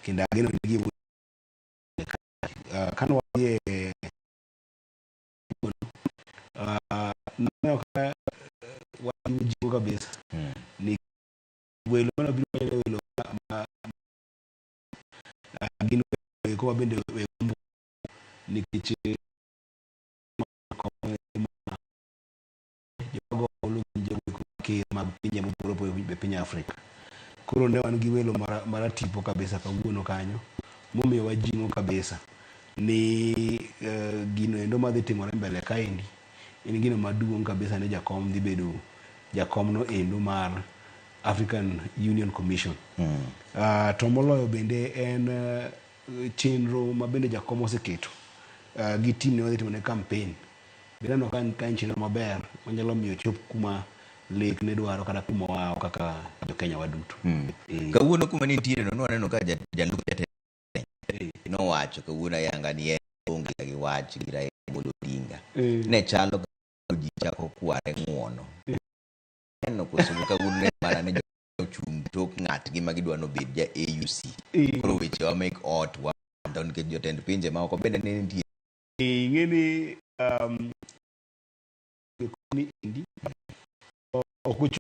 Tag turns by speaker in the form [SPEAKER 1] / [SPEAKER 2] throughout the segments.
[SPEAKER 1] Kendo ageno ni gimo kane wadhi e naneno ka wan gi jiwo kabisa ni welo mane obiro kanyo ne welo ma gin welo eko ma bende weg ombulu nikech jogo ombulu gin jogo eko ker mag pinje mopogore opogore e piny Afrika. Koro ne wan gi welo maratipo kabisa kawuono kanyo momiyowa jing'o kabisa ni gino endo madhi timore mbele kaendi en gino maduong' kabisa ni jakom dhi bedo jakom no endo mar African Union Commission. To moloyo bende en chenro ma bende jakom oseketo gi team ne madhi timone campaign. Bende aneno ka en chenro maber manyalo miyo chop kuma lek ne dwaro kata kuma wawo kaka jo Kenya waduto.
[SPEAKER 2] Kawuono kuma nintiere no nwaneno ka jalup jatend nowacho kawuono ayanga ni en onge gi wach gi Raila Amolo Odinga. Ne chalo ka ji chako kware ng'uono. Neno koso kawuono ne mana ni jochung' tok ng'atgi ma gidwa nobed ja AUC. Koro wechewa mek ot wando nikech jotend pinje maoko bende ne nitie.
[SPEAKER 1] Ing'e ni ni endi ok ochung'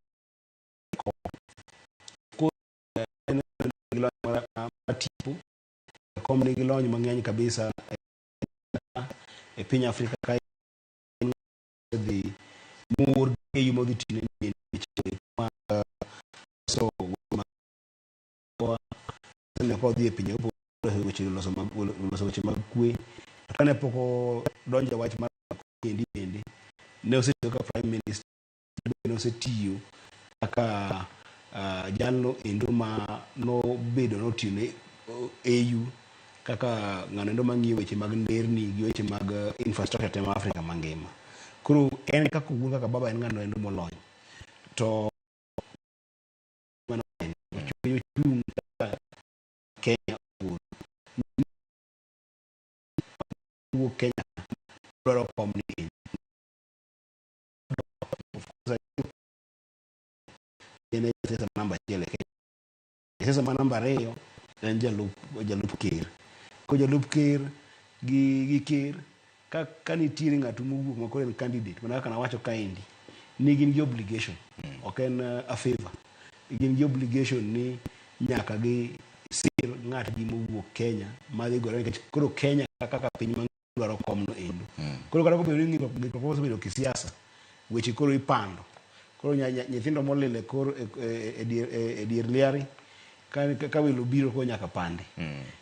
[SPEAKER 1] tipo kom nigi lony mang'eny kabisa e piny Afrika ka dhi mor gi modhi tine so kodhi e pinje mopogore weche loso mag loso weche mag kwe to kane pok odonjo e wach mar endi bende ne osetiyo kaka prime minister ne osetiyo kaka jalno endo ma nobedo notiyo ne AU kaka ng'ano endo mang'iyo weche mag nderni gi weche mag infrastructure te ma Afrika mangima. Koro en kaka owuon kaka baba en ng'ano endo molony. To ochung' kaka Kenya owuon. Wuok Kenya dwaro kom ni of course en e jasiasa namba achiel e Kenya. Jasiasa ma namba ariyo en jalup ker. Ko jalup ker gi ker ka nitiere ng'at mowuok ma koro en candidate mana kaka nawacho kaendi ni gin gi obligation ok en a favor gin gi obligation ni nyaka gi sir ng'atgi mowuok Kenya madhi gore nikech koro Kenya kaka piny mangima dwaro komno endo. Koro kata kobedo ni ng'ikruok osebedo kisiasa, weche koro ipando. Koro nyithindo molil e kor e dier liari ka welo obiro koro nyaka pandi.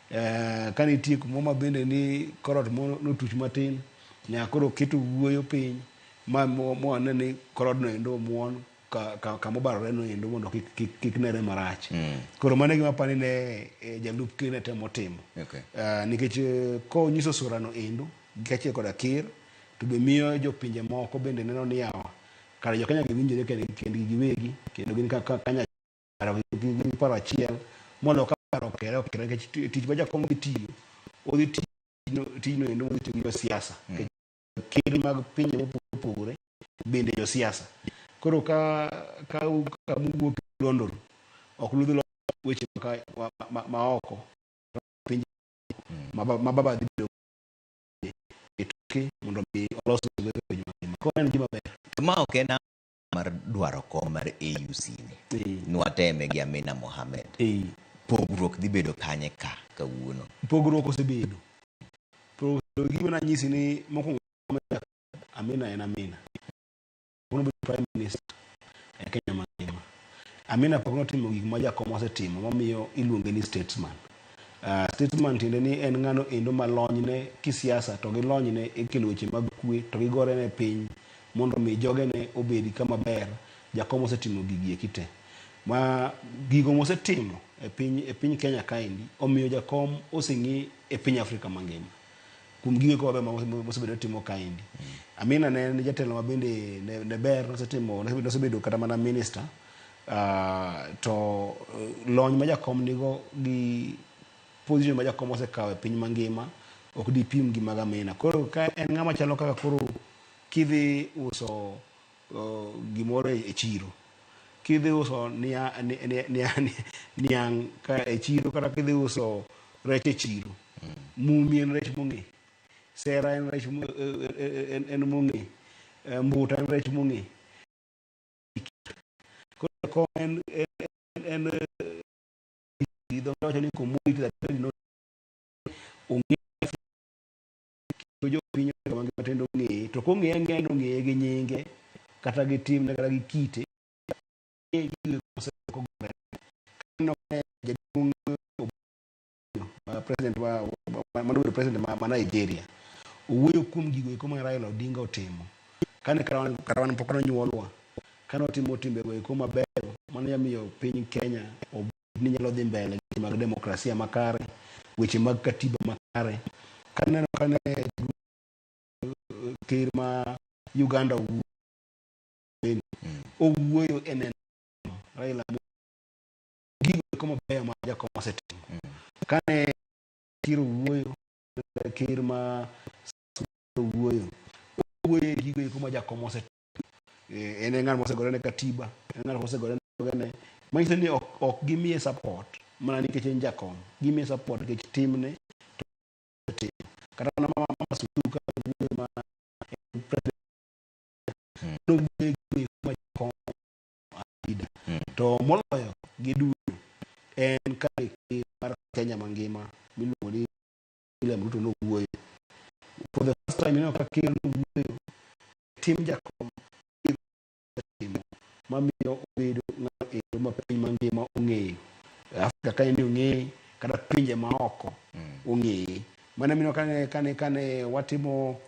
[SPEAKER 1] Ka nitie kumoro ma bende ni korot notuch matin, nyaka koro ket owuoyo piny ma mwane ni korodno endo omuon kama obarore no endo mondo kik nere marach. Koro mano e gima apani ne jalup ker ne temo timo. Nikech konyiso sura no endo kaachiel koda ker to be miyo jopinje moko bende neno ni yawa kare jo Kenya gi winjore kendgi giwegi kendo gin kanya gin paro achiel moloyo ka paro okere okere nikech tich ma jakom dhi tiyo odhi tiyo tijno endo odhi tiyo gi josiasa. Ker mag pinje mopogore opogore bende josiasa. Koro ka kamuwuok London ok nudhi loso weche ma oko pinje ma baba dhi bedo e toke mondo mi olos weche e piny mangima. Koro en gima ber.
[SPEAKER 2] To ma ok en mar dwaro kom mar AUC ni. Nwateme gi Amina Mohamed. Pogruok dhi bedo kanye ka kawuono?
[SPEAKER 1] Pogruok osebedo. Pogruok gima nanyisi ni mokwongo Amina en Amina. Pok nobedo prime minister e Kenya mangima. Amina pok notimo gik ma jakom osetimo mamiyo iluonge ni statesman. Statesman tiende ni en ng'ano endo ma lonyne kisiasa to gi lonyne e kelo weche mag kwe to gi gore ne piny mondo mi jogene obed kama ber. Jakom osetimo gigi eki te. Ma gigo mosetimo e piny Kenya kaendi omiyo jakom oseng'e e piny Afrika mangima. Kuom gigo eko maber mosebedo timo kaendi. Amina ne en jatelo ma bende ne ber nosetimo nosebedo kata mana minister to lony ma jakom nigo gi position ma jakom osekawo e piny mangima ok dipim gi mag Amina. Koro ka en ng'ama chalo kaka koro kidhi uso gimoro e chiro. Kidhi uso niang' ka e chiro kata kidhi uso rech e chiro, mumi en rech mong'e, sera en rech en mong'e, mbuta en rech mong'e. Koro jakom en dho wacho ni commodity that is not ong'e kendo jopiny mangima tendo ong'eye to kong'eye ang'eya ni ong'eye gi nyinge kata gi timne kata gi kite jaduong' president manobedo president ma Nigeria owuoyo kuom gigo eko ma Raila Odinga otimo kane kata wan pok nonyuolwa kane otimo timbego eko mabeyo mano miyo piny Kenya obed ni nyalo dhi mbele weche mag demokrasia makare, weche mag katiba makare. Kaneno kane ker ma Uganda owuoyo e neno Raila gigo eko mabeyo ma jakom osetimo. Kane ker owuoyo, ker ma owuoyo, owuoyo e gigo eko ma jakom osetimo. En e ng'at mosegore ne katiba, en ng'at mosegore ne manyiso ni ok gimiye support mana nikech en jakom, gimiye support nikech timne to timo. Kata mana mama Suluhu ka owuoyo ma president nowuoyo e gigo eko ma jakom leader. To moloyo gi duto en kane ker mar Kenya mangima miluongo ni William Ruto nowuoyo. For the first time ineno ka ker nowuoyo tim jakom timo mamiyo obedo ng'ano endo ma piny mangima ong'eyo. Afrika ka ni ong'eye kata pinje maoko ong'eye. Mano mineno kane watimo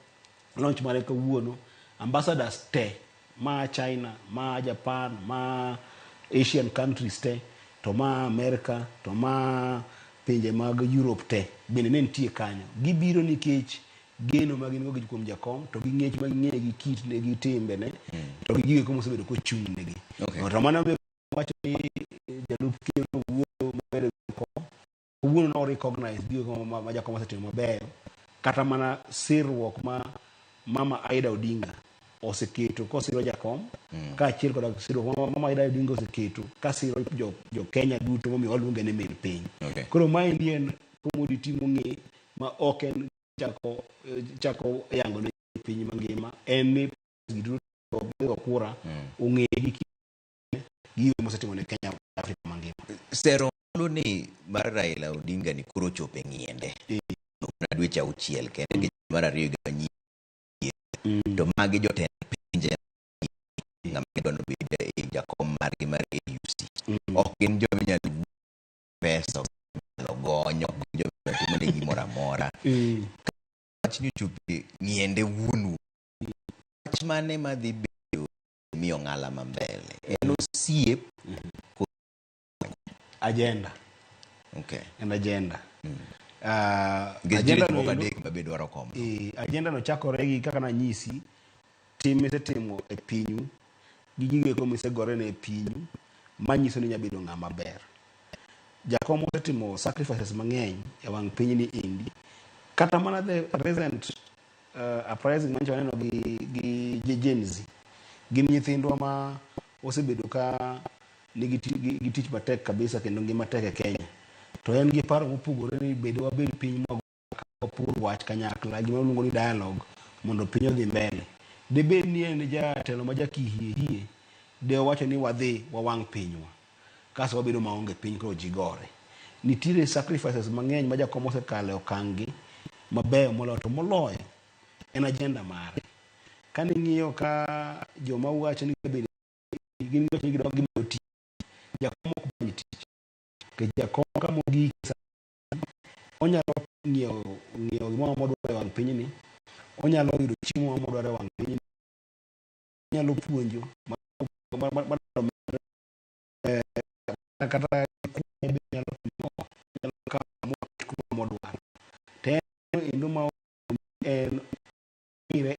[SPEAKER 1] launch mare kawuono, ambassadors te ma China, ma Japan, ma Asian countries te, to ma America, to ma pinje mag Europe te bende ne nitie kanyo. Gibiro nikech geno ma gin go kuom jakom to gi ng'ech ma ging'eyo gi kitne gi timbene to gi gigo mosebedo kochung' negi. To mano wacho ni jalup ker owuoyo maber e wi kom kawuono no recognize gigo ma jakom osetimo mabeyo kata mana sirruok ma mama Aida Odinga oseketo kosiro jakom kaachiel koda sirruok ma mama Aida Odinga oseketo kasiro jo Kenya duto momiyo waluonge ni min piny. Koro maendi en commodity mong'e ma ok en chako yango ne piny mangima en ni ji duto go kura ong'e gi gigo mosetimo ne Kenya Afrika mangima.
[SPEAKER 2] Sero ombulu ni mar Raila Odinga ni koro ochopo e ng'iende. Mana dweche auchiel kende nikech mar ariyo higa manyien. To magi jotend pinje ng'ama gidwa nobed e jakom margi mar AUC. Ok gin joma inyalo wuo pesa, ok inyalo gony, ok gin joma inyalo timone gimoro amora. Wach ni ochopo e ng'iende wuonu. Wach mane madhi bedo miyo ng'ala ma mbele? En osiep
[SPEAKER 1] Agenda. En agenda.
[SPEAKER 2] Nikech
[SPEAKER 1] Agenda
[SPEAKER 2] nitie
[SPEAKER 1] no
[SPEAKER 2] jomoko
[SPEAKER 1] endo-
[SPEAKER 2] adek ma be dwaro kom.
[SPEAKER 1] Agenda no chakore gi kaka nanyisi tim misetimo e pinyu gi gigo eko misegorene e pinyu manyiso ni inya bedo ng'ama ber. Jakom osetimo sacrifices mang'eny e wang' piny ni endi. Kata mana the recent uprising manyocha waneno gi Gen Z gin nyithindwa ma osebedo ka nigi gi tich matek kabisa kendo ngima tek e Kenya. To en gi paro mopogore ni bed wabed piny ma wapur wach kanyakla gima waluongo ni dialogue mondo piny odhi mbele. Debed ni en jatelo ma jakihie hie de owacho ni wadhi wawang' pinywa kasto wabedo maonge piny koro ji gore. Nitiere sacrifices mang'eny ma jakom osekalo e okang' gi mabeyo moloyo to moloyo en agenda mare. Kane ing'iyo ka joma wacho ni bende gin giwacho ni gidwa gimanyo tich, jakom ok many tich. Nikech jakom kama ogik onyalo ng'iewo gimoro modwaro e wang' pinyni, onyalo yudo chiemo modwaro e wang' pinyni, onyalo puonjo kata nyalo nyalo kawo kuma modwaro. To en endo ma en ng'ire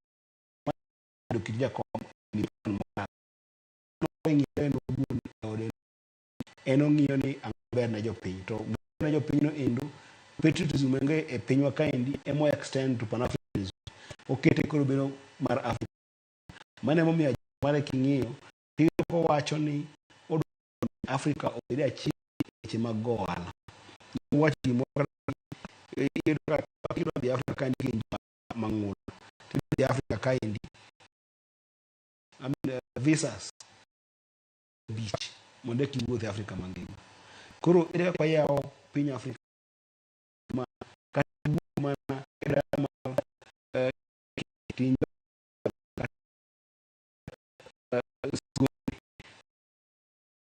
[SPEAKER 1] kit jakom ni ng'ire en owuon e ode en ong'iyo ni ang'o ber ne jopiny to ber ne jopiny no endo patriotism enge e pinywa kaendi emo extend to pan-Africanism okete koro bedo mar Africa. Mano emomiyo mare king'iyo tiyudo kowacho ni odwa Afrika obed achiel e weche mag go ohala. Wach gimoro iyudo ka kidwa dhi Afrika kaendi ka in mang'ula tidhi dhi Afrika kaendi I mean, visas abich mondo eka iwuoth e Afrika mangima. Koro ere kaka wayawo piny Afrika ma kata iwuok mana e dala mar tinjo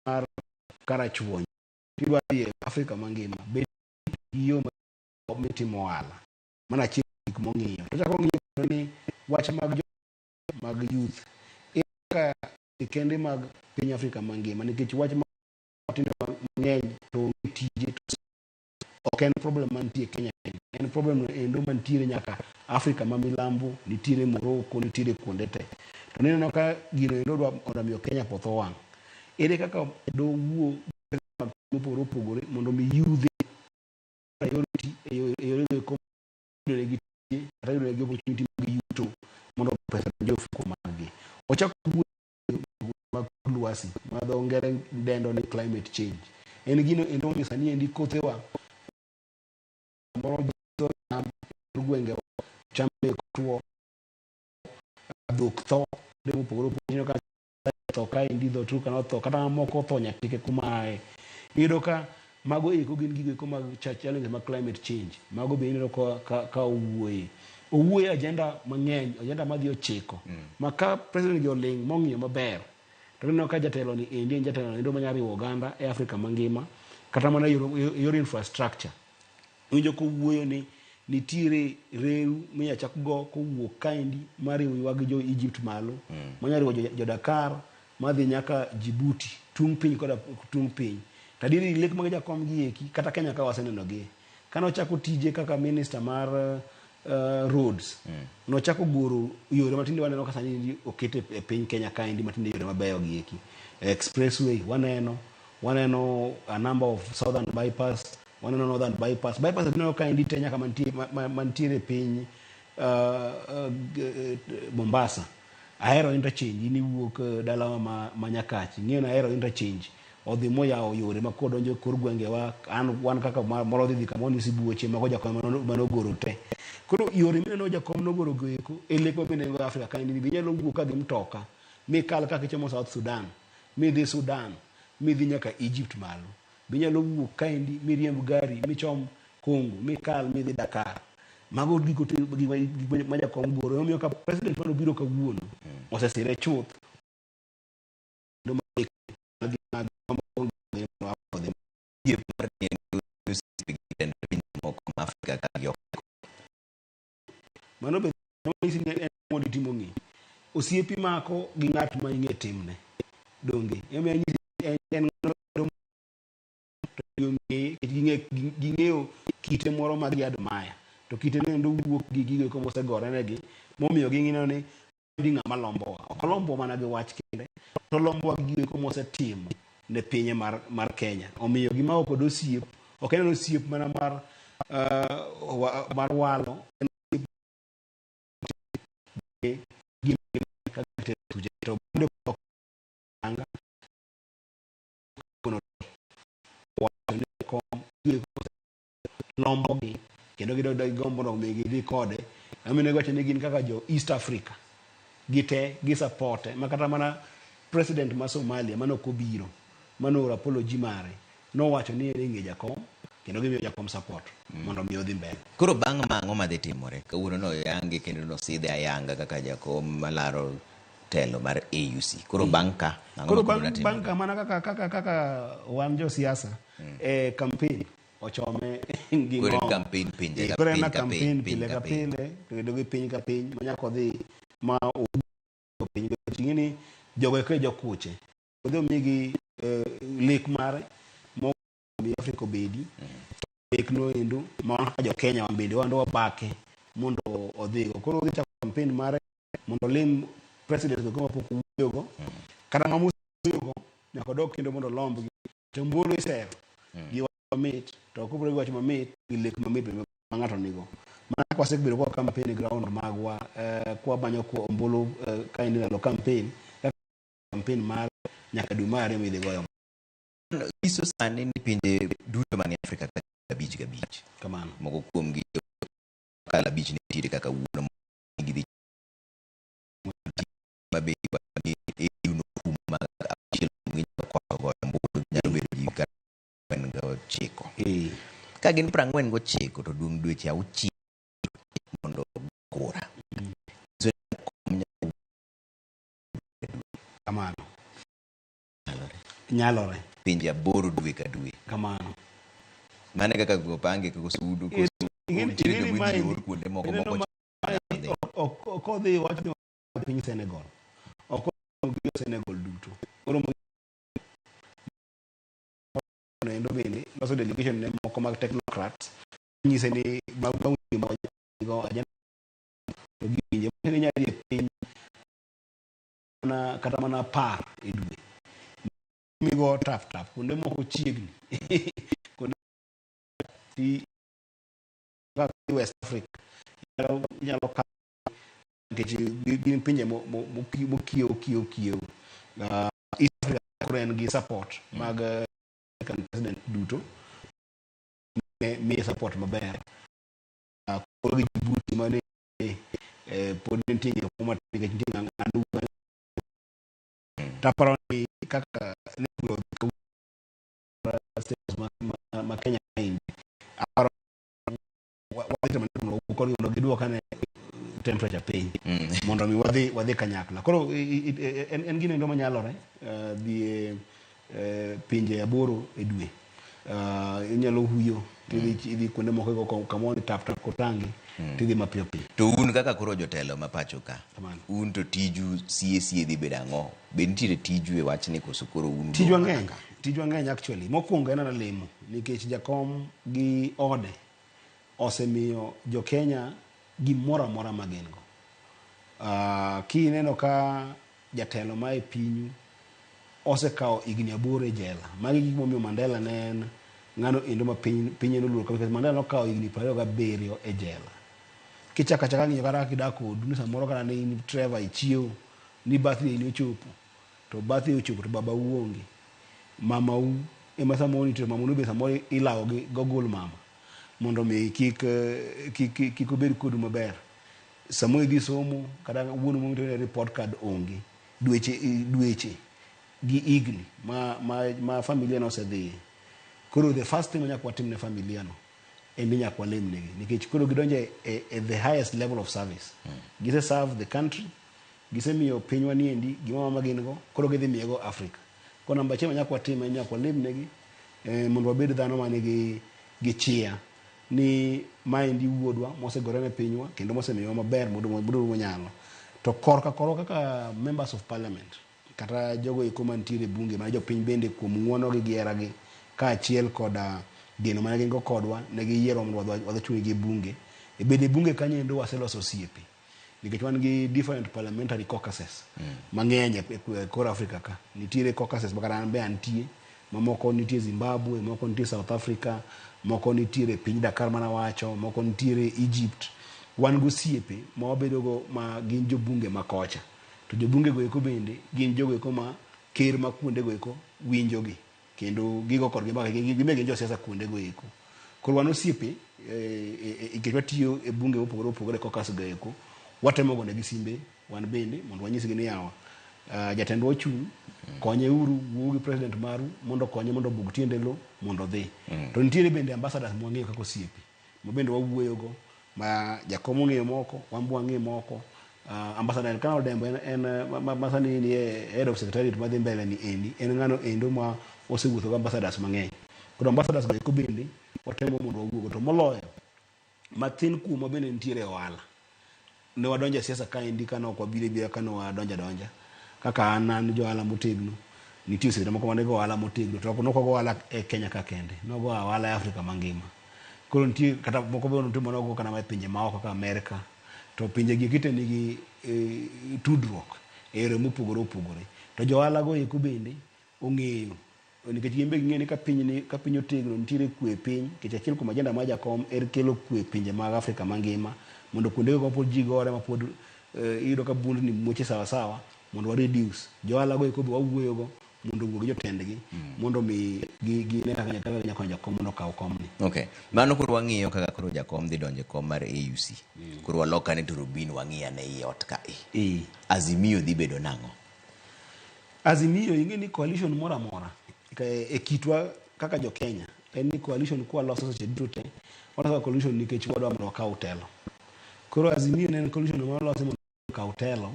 [SPEAKER 1] mar Karachuonyo tidwa dhi e Afrika mangima bed gi yo mitimo ohala. Mano achiel kuom gik mong'iyo. To ochako ong'iyo kendo ni wach mag jo mag youth ere kaka sirkende mag piny Afrika mangima nikech wach matindo mang'eny to onge tije to ok en problem mantie Kenya kende en problem endo mantiere nyaka Afrika ma milambo nitiere Morocco nitiere kuonde te to nineno ka gino endo dwa mondo miyo Kenya poth owang' ere kaka dowuo mopogore opogore mondo mi yudhe priority e yore eko yudonegi tije kata yudonegi opportunity mag yuto mondo pesa donj e ofuko maggi ochako wuoyo mag kor lwasi ma dho ngere dendo ni climate change en gino endo momiyo sani endi kothewa moro jitho cham e gwengewa cham eko tuo dhok tho kuonde mopogore opogore ineno ka tho kaendi dho Turkana otho kata mamoko otho nyaka kuma aye iyudo ka mago eko gin gigo eko mag challenge mag climate change mago be ineno ka, ka owuoye owuoye agenda mang'eny agenda madhi ochiko ma ka president gi oling' mong'iyo maber to ineno ka jatelo ni endi en jatelo endo manya riwo oganda e Afrika mangima kata mana e yor infrastructure Iwinjo kowuoyo ni nitiere reru minya chak go kowuok kaendi mariwo ywag gi jo Egypt malo manya riwo jo Dakar madhi nyaka Djibouti tung' piny koda tung' piny. To adieri lek mag jakom gi eki kata Kenya ka waseneno gi. Kane ochako tije kaka minister mar roads nochako goro yore matinde waneno ka sani oket e piny Kenya kaendi matinde yore mabeyo gi eki. Expressway waneno, waneno a number of southern bypass waneno northern bypass bypass ineno ka endi te nyaka mantie mantiere piny Mombasa Ahero interchange in iwuok dalawa ma Nyakach ing'eyo ni Ahero interchange odhi moyawo yore ma kodonjo e kor gwengewa an wan kaka moro dhi dhi kamoro ni sibuoche mago jakom mane ogoro te koro yore mineno jakom nogoro go eko e lek ma bende en go e Afrika kaendi ni be inyalo wuok ka gi mtoka mikal kaka ichomo South Sudan midhi Sudan midhi nyaka Egypt malo Be inyalo wuok kaendi miriemb gari michom Congo mikal midhi Dakar. Mago gigo te gik ma jakom goro. Emomiyo ka president mane obiro kawuono osesire chuth. Kendo
[SPEAKER 2] Yie mar ni en osiepe gi jotend pinje moko ma Afrika ka gi ok.
[SPEAKER 1] Mano be nyisi ni en mondo itimo ng'e. Osiep imako gi ng'at ma ing'e timne. Donge? Emomiyo anyisi ni en ng'ano ging'eyo kite moro ma gi admire. To kite no endo wuok gi gigo eko mosegorenegi momiyo ging'ino ni ndi ng'ama lombowa. Ok olombowa mana gi wach kende, to olombowa gi gigo eko mosetimo ne pinye mar Kenya. Omiyo gima kod osiep, ok en osiep mana mar walo, en osiep gi to bende ok anga wacho ni kom lombogi kendo gidog gombo mondo mi gidhi kode. Emomiyo giwacho ni gin kaka jo East Africa gite gi supporte ma kata mana president ma Somalia mane ok obiro mane ooro apology mare nowacho ni en e ng'e jakom kendo gimiyo jakom support mondo mi odhi mbele.
[SPEAKER 2] Koro bang' ma ang'o madhi timore? Kawuono noyangi kendo nosidhe ayanga kaka jakom malaro telo mar AUC. Koro bang' ka ang'o
[SPEAKER 1] Koro bang' ka mana kaka wan josiasa e campaign ochome gi
[SPEAKER 2] Koro en campaign pinje ka
[SPEAKER 1] Koro en
[SPEAKER 2] piny ka
[SPEAKER 1] campaign
[SPEAKER 2] piny, piny
[SPEAKER 1] pile
[SPEAKER 2] ka
[SPEAKER 1] ka
[SPEAKER 2] piny.
[SPEAKER 1] pile to kendo gi piny ka piny ma nyaka odhi ma owuo piny nikech ing'e ni jogo eko e jokuche odhi omigi lek mare mo mi Afrika obedi to lek no endo ma wan kaka jo Kenya wan bende wan wabake mondo odhigo koro odhi chako campaign mare mondo olim president go mapok owuoyogo kata ma mosewuoyogo nyaka odog kendo mondo olombgi to ombulu isero gi wach mamit to ok opogore gi wach mamit gi lek mamit bende ma ng'ato nigo mana kaka wasebedo kwa campaign e ground magwa kwamanyo ombulu ka en ndalo campaign kaka campaign mar nyaka dwe mar ariyo midhi goyo.
[SPEAKER 2] Nyiso sani ni pinje duto manie Afrika ka abich gabich.
[SPEAKER 1] Kamano.
[SPEAKER 2] Moko kuomgi kala abich nitiere kaka wuono gidhi mabe ni EU nokum ma achiel kuomgi nyalo kwayo goyo ombulu nyalo bedo ji kata ang'wen gochiko. Ka gin 49 to dong' dweche 6 mondo kura. Nyiso ni kom nyalo
[SPEAKER 1] Kamano. Nyalore.
[SPEAKER 2] Pinje 8 dwe ka dwe.
[SPEAKER 1] Kamano.
[SPEAKER 2] Mano e kaka opange koso udu koso nitiere joma idhi or kuonde moko moko
[SPEAKER 1] Ok odhi wach ni piny Senegal. Ok oromo gi Senegal duto. Oromo endo bende loso delegation ne moko mag technocrats nyise ni ma ma go agenda to giwinje ni nyalo e piny mana kata mana 10 e dwe migo tap tap kuonde moko chiegni kuonde ti kaka West Africa inyalo kawo nikech gin pinje mokiewo kiewo kiewo. East Africa koro en gi support mag African president duto miye support maber. Koro gi Djibouti mane pod nitie ng'ikruok moro matin nikech nitie ng'ado taparo ni kaka ne bura odhi kawuono status ma Kenya kaendi aparo wadhi temo mondo wawuo kodgi mondo giduok ane temperature piny mondo mi wadhi kanyakla. Koro en gino endo manyalore dhi e pinje 8 e dwe. Inyalo huyo tidhi idhi kuonde moko igo kamoro ni tap tap kotangi tidhi mapiyo piyo.
[SPEAKER 2] To un kaka koro jotelo ma pacho ka,
[SPEAKER 1] Kamano.
[SPEAKER 2] un to tiju sie sie dhi bedo ang'o? Be nitiere tiju e wachni koso koro un
[SPEAKER 1] Tijwa
[SPEAKER 2] udong'
[SPEAKER 1] ng'eny,
[SPEAKER 2] kaka?
[SPEAKER 1] tijwa ng'eny actually. Mokwongo en mana lemo nikech jakom gi ode osemiyo jo Kenya gimoro amora ma gin go. Kineno ka jatelo ma e pinyu osekawo higni 8 e jela, magi gik momiyo Mandela ne en ng'ano endo ma piny pinye noluoro kabisa. Mandela nokawo higni 27 e jela. Kichako achaka ng'iyo kata kaka idak kodu ni samoro kata ne in Trevor ichiewo ni birthday ni ochopo to birthday ochopo to babau onge. Mamau ema samoro nitie to mamau be samoro ilawo gi gogul mama mondo mi kik obed kodu maber. Samoro idhi somo kata wuonu moro report card onge. Dweche dweche gi higni ma familia no osedhiye. Koro the first thing manyaka watim ne familia no en ni nyaka walem negi nikech koro gidonjo e the highest level of service. Gise serve the country, gisemiyo pinywa niendi gima mama gin go, koro gidhi miye go Africa. Koro namba achiel manyaka watim en nyaka walem negi mondo wabed dhano manigi gi chia ni maendi wuodwa mosegore ne pinywa kendo mosemiyowa maber mondo monyalo. To korka korwa kaka members of parliament kata jogo eko mantiere e bunge ma jopiny bende kuom ng'uono gi gi heragi kaachiel koda geno mane gin go kodwa ne giyierwa mondo wadhi wachung' e bunge. E bedo e bunge kanyo endo waseloso osiepe nikech wan gi different parliamentary caucuses mang'eny e kor Africa ka. Nitiere caucuses ma kata an be antie, mamoko nitie Zimbabwe, moko nitie South Africa, moko nitiere piny Dakar mana wacho, moko nitiere Egypt. Wan gi osiepe ma wabedo go ma gin jobunge ma kocha. To jobunge go eko bende gin jogo eko ma ker ma kuonde go eko winjo gi kendo gigo kodgi mbaka gin be gin josiasa kuonde go eko. Koro wan osiepe nikech watiyo e bunge mopogore opogore e caucus go eko, watemo gone gi simbe wan bende mondo wanyisgi ni yawa jatendwa ochung' konye uru wuo gi president maru mondo okonye mondo obug tiende lo mondo odhi. To nitiere bende ambassadors mwang'eyo kaka osiepe ma bende wawuoyo go ma jakom ong'eyo moko wan be wang'eyo moko. Ambassador Elkana Odembo en ma sani ni e head of secretariat madhi mbele ni endi en ng'ano endo ma osewuotho gi ambassadors mang'eny. Koro ambassadors go eko bende watemo mondo wawuogo to moloyo mathin kuomwa bende nitiere e ohala. Ne wadonjo e siasa kaendi kane ok wabiro abira kane wadonjo adonja. Kaka an ja ohala motegno, nitie osiepe moko mane go ohala motegno to ok wago ohala e Kenya ka kende, nwago ohala e Afrika mangima. Koro nitie kata moko be nitie mane kata e pinje maoko kaka Amerka. To pinje gi eki te nigi tudruok e yore mopogore opogore. To jo ohala go eko bende ong'eyo nikech gin be ging'eyo ni ka piny otegno nitiere kwe e piny nikech achiel kuom agenda mar jakom en kelo kwe e pinje mag Afrika mangima mondo kuondego ma pod ji gore ma pod iyudo ka bundni muoche sawa sawa mondo wa reduce. Jo ohala go eko be wawuoyo go mondo owuo gi jotendgi mondo mi gine kaka nyalo konyo jakom mondo okaw komni.
[SPEAKER 2] Okay. Mano koro wang'iyo kaka koro jakom dhi donjo e kom mar AUC. Koro walokane turubin wang'i ane iye ot ka e. Azimio dhi bedo nang'o?
[SPEAKER 1] Azimio, ing'e ni coalition moro amora e kitwa kaka jo Kenya en ni coalition kwa loso seche duto te, waloso coalition nikech wadwa mondo wakaw telo. Koro Azimio ne en coalition ma olosi mondo okaw telo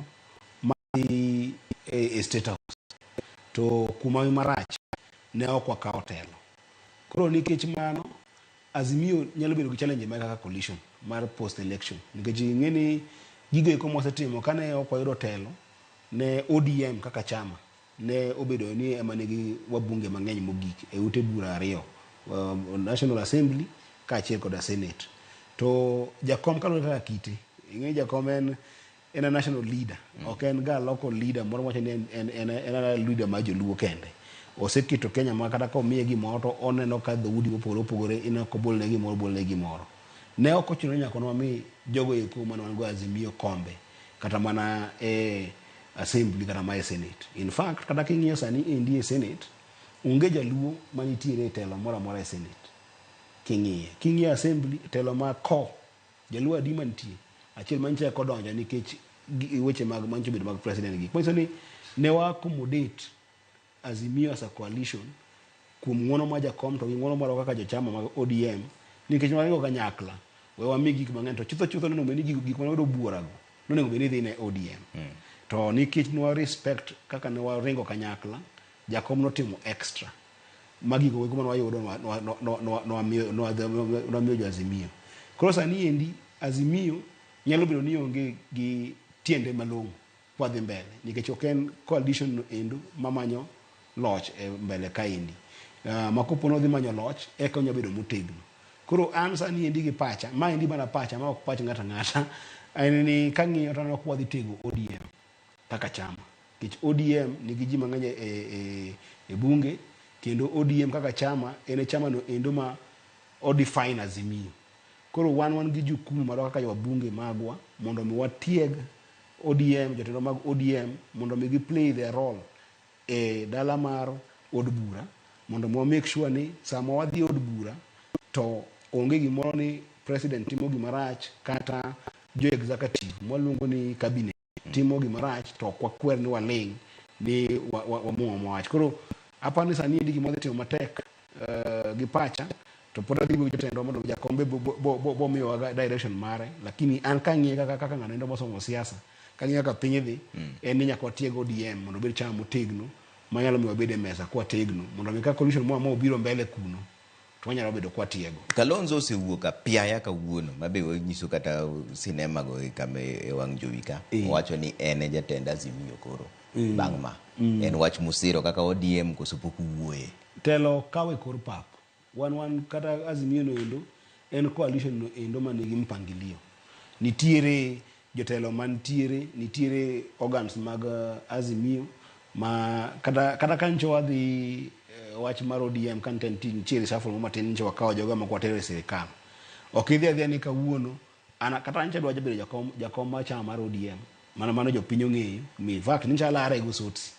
[SPEAKER 1] ma e State House, to kuma marach ne ok wakawo telo. Koro nikech mano, Azimio nyalo bedo gi challenge mar kaka coalition mar post election, nikech ing'e ni gigo eko mwasetimo kane ok wayudo telo ne ODM kaka chama ne obedo ni ema nigi wabunge mang'eny mogik e ute bura ariyo, National Assembly kaachiel koda Senate. To jakom kaluwore kaka kite, ing'e jakom en a national leader, ok en ga local leader moro wacho ni en a leader mar joluo kende. Oseketo Kenya ma kata komiye gimoro to oneno ka dhoudi mopogore opogore ineno kobolne gimoro, bolne gimoro. Ne ok ochuno ni nyaka wami jogo eko mane wan go Azimio kombe kata mana e Assembly kata ma e Senate. In fact, kata king'iyo sani endi e Senate, onge jaluo manitiere e telo moro amora e Senate. King'iyo Assembly, telo ma ko jaluo adi mantie? Achiel mantie kodonjo nikech weche mag mancho bedo mag president gi. Manyiso ni ne wa accommodate Azimio as a coalition kuom ng'uono mar jakom to gi ng'uono marwa kaka jochama mag ODM, nikech waringo kanyakla, we wami gik mang'eny to chutho chutho nonego bed ni gik mane wayudo buorago nonego bed ni dhi ne ODM. To nikech ne wa respect kaka ne waringo kanyakla, jakom notimo extra ma gigo eko mane wayudo nwamiyo jo Azimio. Koro sani endi Azimio nyalo bedo ni onge gi tiende malong'o kwadhi mbele, nikech ok en coalition no endo mamanyo loch e mbele kaendi. Ma kopo nodhi manyo loch eka onyalo bedo motegno. Koro an sani endi gi pacha, ma endi mana pacha ma ok pach ng'ato ang'ata, en ni kang'iyo to aneno ka wadhi tego ODM kaka chama. Nikech ODM nigi ji mang'eny e bunge, kendo ODM kaka chama en e chama no endo ma o define Azimio. Koro wan gi jukumu marwa kaka wabunge magwa mondo mi watieg ODM, jotelo mag ODM mondo mi gi play their role e dala mar od bura, mondo mi wa make sure ni sama wadhi e od bura to onge gimoro ni president timo gima rach kata jo executive mwaluongo ni cabinet timo gima rach to ok wakwer ni waling' ni wamuom wach. Koro aparo ni sani endi gima wadhi timo matek gi pacha to pod adhi wuoyo gi jotendwa mondo jakombe bomiyowa direction mare, lakini an kang'iye kaka ng'ano endo mosomo siasa, kang'iyo kaka piny dhi, en ni nyaka watieg ODM mondo obed chama motegno manyalo miyo wabed e mesa kwategno, mondo mi ka coalition moro amora obiro mbele kuno to wanyalo bedo kwatiego.
[SPEAKER 2] Kalonzo osewuok apiaya kawuono mabe wanyiso kata sinema go e kama e wang' jowi ka. Owacho ni en e jatend Azimio koro bang' ma. En wach musiro kaka ODM koso pok uwuoye?
[SPEAKER 1] Telo kawe kor pap. Wan kata Azimio no endo en coalition no endo manigi mpangilio. Nitiere jotelo mantiere, nitiere organs mag Azimio ma kata ka ncho wadhi wach mar ODM ka nitie reshuffle moro matin ncho wakawo jogo moko watero e sirikal. Ok idhi adhiya ni kawuono ana kata an adwa bedo jakom mar chama mar ODM, mano jopiny ong'eyo. In fact nyicha alare go Sotsi.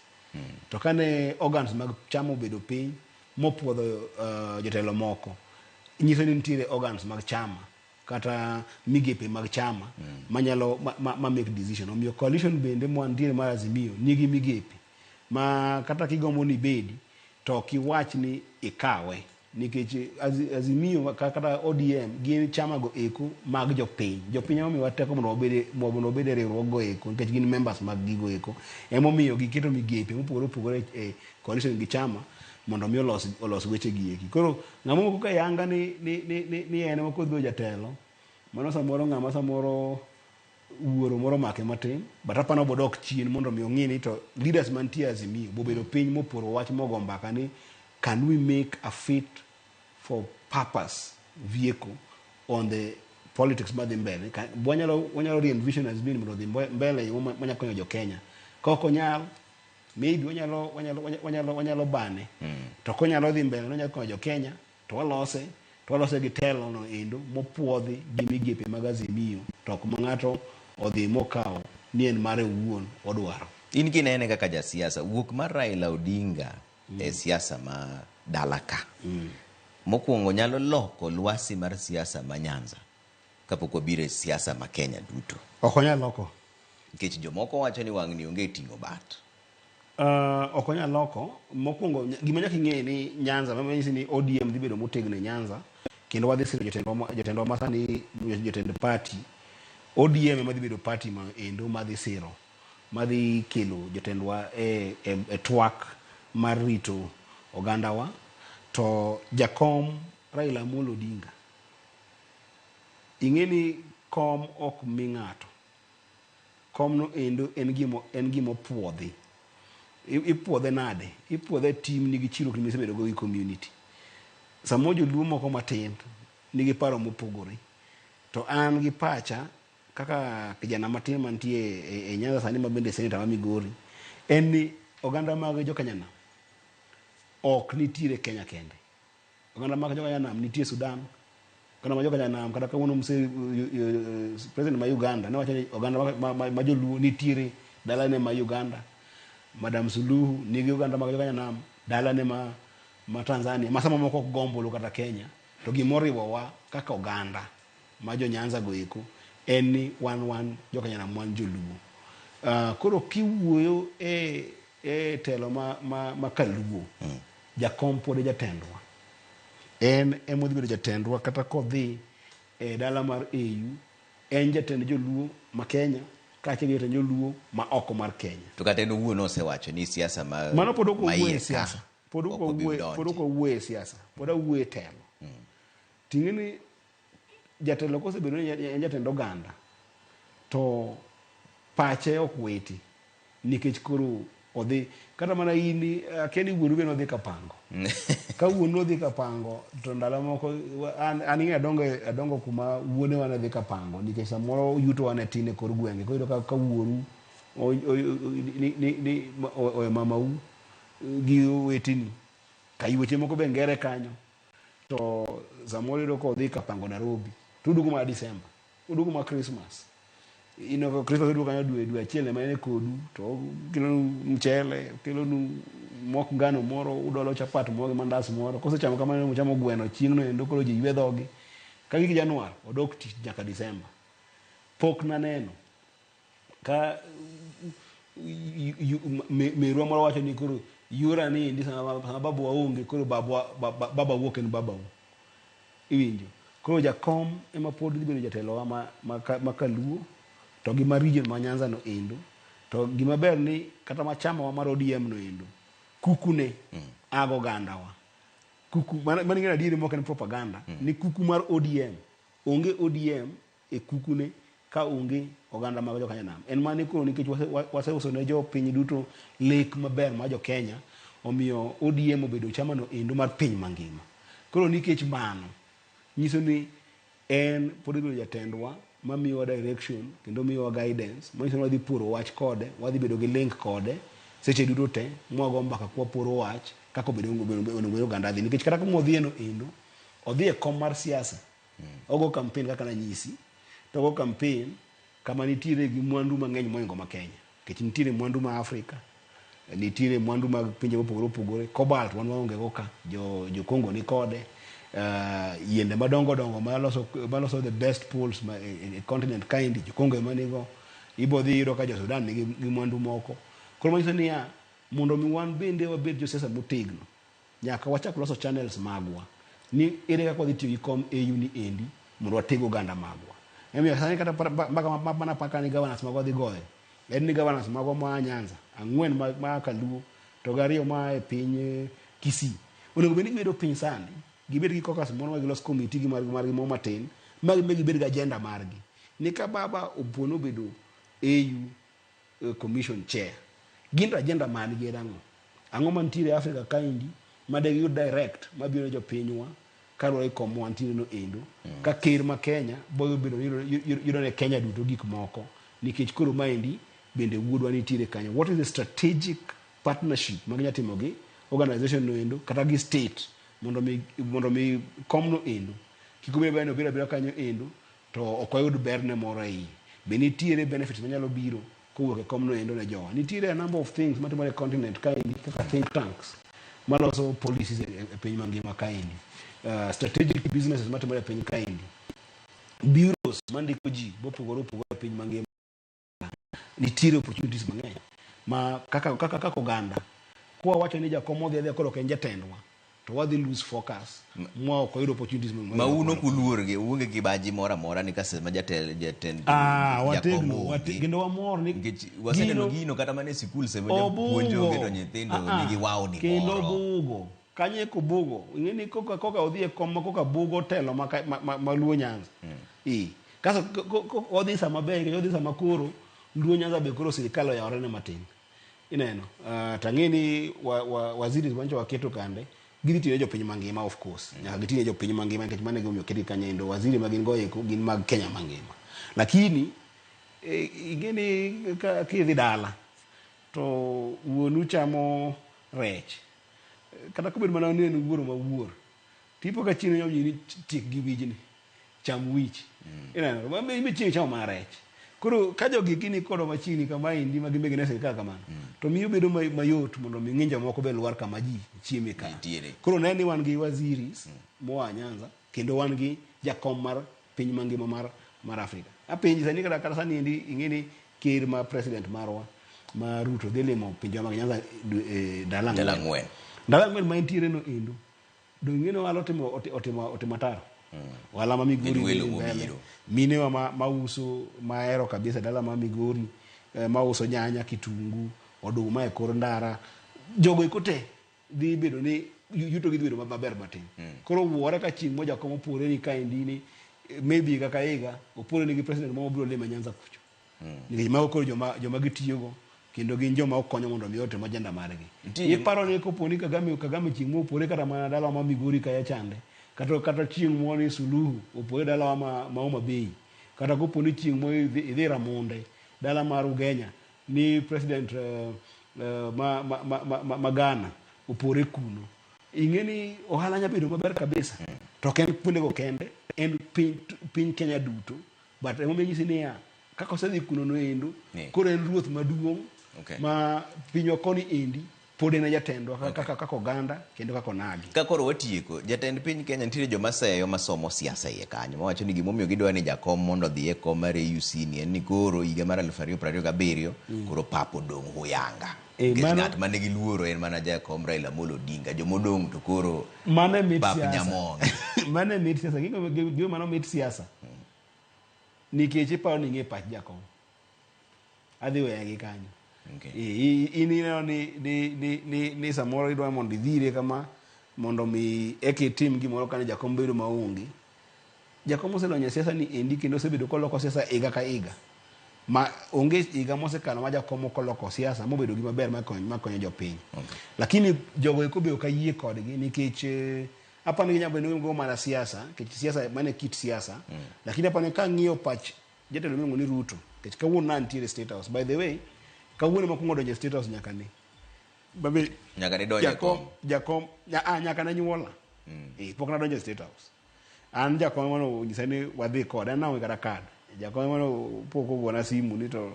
[SPEAKER 1] To kane organs mag chama obedo piny mopuodho jotelo moko, nyiso ni nitiere organs mag chama kata migepe mag chama manyalo ma make decision. Omiyo coalition bende mwantiere mar Azimio nigi migepe ma kata kigombo ni ibedi to ok iwach ni ikawe, nikech Azimio kata ODM gin chama go eko mag jopiny. Jopiny ema omiyowa teko mondo wabed e riwruog go eko, nikech gin members mag gigo eko. Emomiyo giketo migepe mopogore opogore e coalition gi chama mondo mi olos weche gi eki. Koro ng'ama moko ka yanga ni en ema kodhi bedo jatelo, mano samoro ng'ama samoro wuoro moro omake matin, but apano bodok chien mondo mi ong'i ni to leaders mantie Azimio bobedo piny moporo wach mogo mbaka ni can we make a fit for purpose vehicle on the politics madhi mbele. Wanyalo re-envision Azimio mondo odhi mbele yo manyalo konyo jo Kenya. Ka ok onyal, maybe wanyalo bane. To konyalo dhi mbele nonyalo konyo jo Kenya, to walose gi telo no endo mopuodhi gi migepe mag Azimio, to ok ma ng'ato odhi mokawo ni en mare owuon odwaro.
[SPEAKER 2] In kinene kaka jasiasa, wuok mar Raila Odinga e siasa ma dala ka mokwongo nyalo loko lwasi mar siasa ma Nyanza kapok wabiro e siasa ma Kenya duto?
[SPEAKER 1] Ok onyal loko.
[SPEAKER 2] Nikech jomoko wacho ni wang'ni onge ting'o bat.
[SPEAKER 1] Ok onyal loko. Mokwongo, gima nyaka ing'e ni Nyanza, manyisi ni ODM dhi bedo motegno e Nyanza, kendo wadhi siro jotendwa masani, jotend party. ODM ema dhi bedo party ma endo madhi siro, madhi kelo jotendwa e twak mar rito ogandawa. To jakom Raila Amolo Odinga, ing'e ni kom ok mi ng'ato. Komno endo en gima opuodhi. Ipuodhe nade? Ipuodhe timni gi chiwruok misebedo go gi community. Samoro joluo moko matin nigi paro mopogore. To an gi pacha kaka kijana matin mantie e Nyanza sani ma bende senator ma Migori, en ni oganda mag jo Kenya Nam ok nitiere Kenya kende. Oganda mag jo Kenya Nam nitie Sudan. Oganda mag jo Kenya Nam kata kawuono mse president ma Uganda ne wacho ni oganda ma joluo nitiere dalane ma Uganda. Madam Suluhu nigi oganda mag jo Kenya Nam dalane ma Tanzania. Ma sama moko ok go ombulu kata Kenya. To gimoriwowa kaka oganda ma jo Nyanza go eko en ni wan jo Kenya Nam, wan joluo. Koro kiwuoyo e telo ma kaluo, jakom pod e jatendwa. En ema odhi bedo jatendwa kata kodhi e dala mar AU, en jatend joluo ma Kenya kaachiel gi jatend joluo ma oko mar Kenya.
[SPEAKER 2] To kata en owuon osewacho ni siasa ma
[SPEAKER 1] Mano pod ok
[SPEAKER 2] ma
[SPEAKER 1] wawuoye
[SPEAKER 2] iye ka
[SPEAKER 1] siasa. Pod ok
[SPEAKER 2] ok obi
[SPEAKER 1] wawuoye, pod
[SPEAKER 2] donje.
[SPEAKER 1] ok wawuoye siasa. Pod awuoye telo. Ting'e ni jatelo kosebedo ni en jatend oganda to pache ok witi nikech koro odhi kata mana in akia ni wuonu be nodhi kapango. Ka wuonu odhi kapango to ndalo moko an ing'e adongo kuma wuonewa ne dhi kapango nikech samoro yutowa ne tin e kor gwenge. Koro iyudo ka wuoru owe mamau gi oweteni ka yuoche moko be ngere kanyo to samoro iyudo ka odhi kapango Nairobi to oduogo mana December, oduogo mana Christmas. Ino Christmas oduogo kanyo dwe achiel ema en e kodu to okelonu mchele, okelonu mok ngano moro, udolo chapat moro gi mandas moro. Kosechamo kamano uchamo gweno chieng'no endo koro ji ywe dhogi. Ka gik Januar odok tich nyaka December. Pok naneno ka merwa moro wacho ni koro yura ni endi sama babawa onge koro baba wuok en babau. Iwinjo? Koro jakom ema pod dhi bedo jatelowa ma kaluo to gi ma region ma Nyanza no endo. To gima ber ni kata ma chama wa mar ODM no endo, kukune ago ogandawa. Kuku, mano ing'eyo adieri mok en propaganda, ni kuku mar ODM, onge ODM e kukune ka onge oganda mag jo Kenya Nam. En mana ni koro nikech waseuso ne jopiny duto lek maber mar jo Kenya, omiyo ODM obedo chama no endo mar piny mangima. Koro nikech mano, nyiso ni en pod obedo jatendwa mamiyowa direction kendo miyowa guidance, manyiso ni wadhi poro wach kode, wadhi bedo gi link kode seche duto te mwago mbaka kwaporo wach kaka onego bed oganda dhi. Nikech kata kuma odhiye no endo, odhi e kom mar siasa, ogo campaign kaka nanyisi, to ogo campaign kama nitiere gi mwandu mang'eny mohingo ma Kenya. Nikech nitiere mwandu ma Afrika, nitiere mwandu mag pinje mopogore opogore, cobalt wan waonge go ka, jo Congo ni kode, yiende madongo dongo maloso the best pools ma, e continent kaendi, jo Congo ema nigo, ibo dhi yudo ka jo Sudan nigi gi mwandu moko. Koro manyiso niya, mondo mi wan bende wabed josiasa motegno, nyaka wachak loso channels magwa ni ere kaka wadhi tiyo gi kom AU ni endi mondo wateg oganda magwa. Emomiyo sani kata mbaka mana paka ni governors magwa dhi goyo, en ni governors magwa ma Nyanza, 4 ma Kaluo, to gi 2 ma e piny Kisii. Onego bed ni gibedo piny sani, gibed gi caucus moro ma gilos committee gi margi moro matin, ma gibed gi agenda margi. Ni ka baba opo nobedo AU commission chair, gin to agenda margi en ang'o? Ang'o mantiere e Africa kaendi ma de giyud direct mabiro ne jopinywa kaluwore gi kom mantiere no endo. Ka ker ma Kenya boyo bedo ni yudo ne Kenya duto gik moko nikech koro maendi bende wuodwa nitiere kanyo. What is the strategic partnership ma ginya timo gi organization no endo kata gi state mondo mi kom no endo kik obed abeda ni obiro abira kanyo endo to ok wayud berne moro e iye. Be nitiere benefits manyalo biro kowuok e komno endo ne jowa. Nitiere a number of things matimore e continent kaendi kaka think tanks maloso policies e piny mangima kaendi, strategic businesses matimore e piny kaendi, bureaus mandiko ji mopogore opogore e piny mangima. Nitiere opportunities mang'eny ma kaka oganda kwa wacho ni jakom odhi adhiya koro ok en jatendwa to wadhi lose focus mwa ok wayud opportunities
[SPEAKER 2] ma un ok uluor gi uonge gi baji moro amora ni ka sama jatend
[SPEAKER 1] Ah,
[SPEAKER 2] jakom
[SPEAKER 1] wategno
[SPEAKER 2] onge.
[SPEAKER 1] Kendo wamor ni
[SPEAKER 2] Nikech waseneno gino kata mana e sikul sama japuonj onge to nyithindo nigi wawni
[SPEAKER 1] kendo
[SPEAKER 2] moro.
[SPEAKER 1] bugo kanye kobugo ing'e ni koka odhi e kom ma koka bugo telo ma Luo Nyanza. Kaso odhi sama ber nikech odhi sama koro Luo Nyanza be koro sirikal oyawore ne matin. Ineno, tang'e ni waziri mancho waketo kande gidhi tiyo ne jopiny mangima, of course. Nyaka giti ne jopiny mangima nikech mano e gimomiyo oketgi kanyo endo. Waziri ma gin go eko gin mag Kenya mangima. Lakini ing'e ni ka kidhi dala to wuonu chamo rech kata kobedo mana ni en wuoro ma wuor tipo ka chieng' nyalo ni tik gi wijni cham wich. Ineno ma be chieng' chamo mana rech. Koro ka jogi gini kodwa machiegni kama endi ma gin be gin e sirikal kamano to miyo bedo mayot mondo mi ng'injo moko be lwar kama ji chieme ka.
[SPEAKER 2] Nitiere.
[SPEAKER 1] Koro ne ni wan gi waziris moa Nyanza kendo wan gi jakom mar piny mangima mar Afrika. Apenji sani kata sani endi ing'e ni ker ma president marwa ma Ruto dhi limo pinje mag Nyanza ndalo
[SPEAKER 2] Ndalo ang'wen.
[SPEAKER 1] Ndalo ang'wen ma entiere no endo. Dong ing'e ni ohala otimo ataro. Ohala ma Migori
[SPEAKER 2] Gin welo
[SPEAKER 1] dhi mbele.
[SPEAKER 2] mobiro.
[SPEAKER 1] Minewa ma uso mahero kabisa dala ma Migori mauso nyanya, kitungu, oduma e kor ndara. Jogo eko te dhi bedo ni yuto gi dhi bedo maber matin. Koro wuore ka chieng' moja kom opore ni kaendi ni maybe higa ka higa opore ni gi president moro biro lime Nyanza kucho. Nikech mago koro joma gitiyogo kendo gin joma okonyo mondo mi otim agenda margi. Iparo ni kopo ni Kagame chieng' mopore kata mana dalawa ma Migori kaya chande kata chieng' moro ni Suluhu opore dalawa ma Homa Bay kata kopo ni chieng' moro idhi Ramonde dala mar Ugenya ni president ma Ghana opore kuno. Ing'e ni ohala nya bedo maber kabisa. To ok en kuondego kende, en piny Kenya duto. But emomiyo anyisi niya, kaka osedhi kuno no endo, koro en ruoth maduong' ma pinywa koni endi pod en e jatendwa kaka oganda kendo kaka onagi.
[SPEAKER 2] Ka koro watieko, jatend piny Kenya nitiere joma seyo masomo siasa iye kanyo mawacho ni gimomiyo gidwa ni jakom mondo odhi e kom mar AUC ni en ni koro higa mar 2027 koro pap odong' huyanga. Nikech ng'at mane giluoro en mana jakom Raila Amolo Odinga, jomodong' to koro
[SPEAKER 1] Mano e mit
[SPEAKER 2] pap
[SPEAKER 1] siasa.
[SPEAKER 2] nyamonge.
[SPEAKER 1] Mano e mit siasa. Gima mano mit siasa. Nikech iparo ni ing'e pach jakom. Adhi weye gi kanyo. In ineno ni samoro idwa mondo idhire kama mondo mi eka itim gimoro kane jakom bedo maonge. Jakom oselonyo e siasa ni endi kendo osebedo koloko siasa higa ka higa. Ma onge higa mosekalo ma jakom ok oloko siasa mobedo gima ber makonyo jopiny. Lakini jogo eko be ok ayie kodgi nikech aparo ni ginyalo bedo ni gigo mana siasa nikech siasa mano e kit siasa. Lakini aparo ni kang'iyo pach jatelo miluongo ni Ruto nikech kawuono nantiere State House. By the way, kawuono ema akwongo donjo e State House nyaka ne. Babe,
[SPEAKER 2] Nyaka ne donjo e
[SPEAKER 1] jakom,
[SPEAKER 2] kom.
[SPEAKER 1] jakom, nyaka ne nyuola. Pok nadonjo e State House. An jakom mano onyisa ni wadhi kode, an naonge kata card. Jakom mano pok ogona simu ni to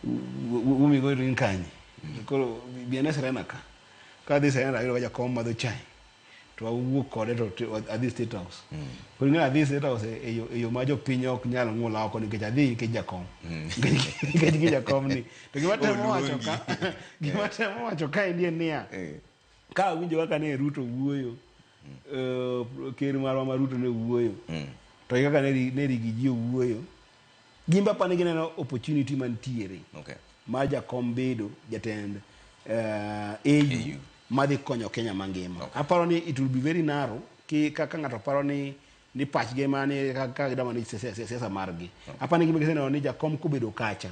[SPEAKER 1] Migori in kanye. Koro bi ane Serena ka. Ka adhi Serena ayudo ka jakom madho chai. To awuok kode to adhi State House. Koro ing'e adhi State House e yo ma jopiny ok nyal ng'ula oko nikech adhi nikech jakom. Nikech gi jakom ni. To gima temo wacho ka, gima temo wacho ka endi en niya, ka awinjo kaka ne Ruto wuoyo, ker marwa ma Ruto ne wuoyo, to gi kaka ne Rigiji owuoyo, gin be apani gineno opportunity mantiere mar jakom bedo jatend AU madhi konyo Kenya mangima. Aparo ni it will be very narrow ki kaka ng'ato paro ni pachgi mani kaka gidwa manage siasa margi. Aparo ni gima giseneno ni jakom kobedo kacha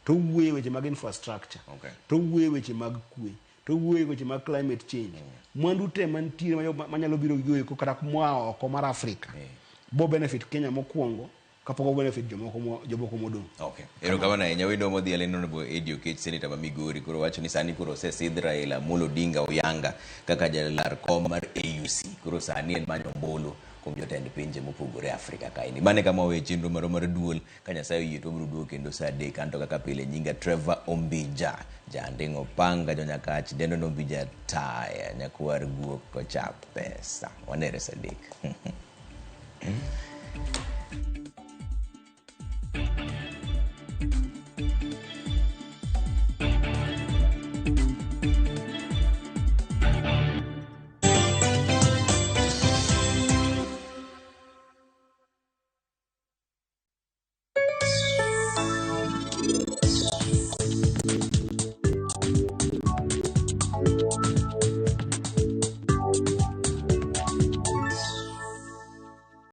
[SPEAKER 1] to owuoyo e weche mag infrastructure, to owuoyo e weche mag kwe, to owuoyo e weche mag climate change. Mwandu te mantiere manyalo biro gi goeko kata moa oko mar Afrika bo benefit Kenya mokwongo kapok o benefit jomoko modong'.
[SPEAKER 2] Erokamano ahinya wendo modhial en Honorable Eddie Oketch, Senator ma Migori. Koro wacho ni sani koro osesidh Raila Amolo Odinga Oyanga kaka jalar kom mar AUC. Koro sani en manyo ombulu. Kuom jotend pinje mopogore Afrika kaendi. Mano e kama waweyo chenro marwa mar duol. Ka Nyasaye oyie to wabiro duogo kendo saa adek. Anto kaka pile nyinga Trevor Ombija. Janding' Opanga Jonyakach dendo ni Ombija Taya. Nyakwar guok kocha pesa. Wanere saa adek.